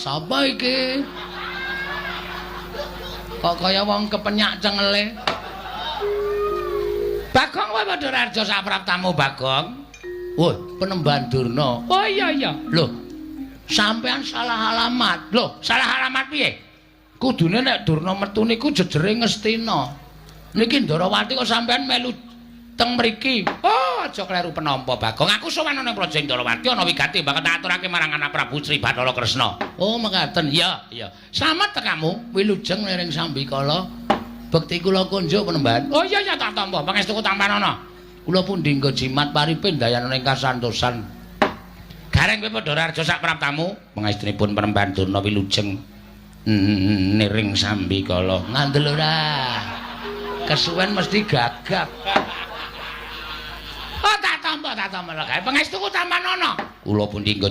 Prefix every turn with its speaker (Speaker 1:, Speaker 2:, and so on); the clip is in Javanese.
Speaker 1: Sapa iki? Kok kaya wong kepenyak cengele. Bagong kowe padha raja sapraptamu Bagong. Wah, Penemban Durna. Oh iya iya. Lho, sampean salah alamat. Lho, salah alamat piye? Kudune nek Durna metu niku jejere Ngastina. Niki Ndarawati kok sampean melu teng mriki. Oh, aja kleru penampa Bagong. Aku sowan ana Praja Ndarawati ana wigati bakal tak aturake marang anak Prabu Sri Bathara Kresna. Oh, mekaten. Iya, iya. Slamet tekamu, wilujeng niring sambikala. Bekti kula kunjuk Penemban. Oh iya iya tak tampa. Pangestuku tampanana. Kula pundi nggo jimat paripe ndayana ing kasantosan. Gareng kowe padha raja sak praptamu, pangestunipun Penemban Durna wilujeng niring sambikala. Ngandel ora? Kesuwen mesti gagap. Oh tak tampa lho gawe pangestuku tampanana. Kula pundi nggo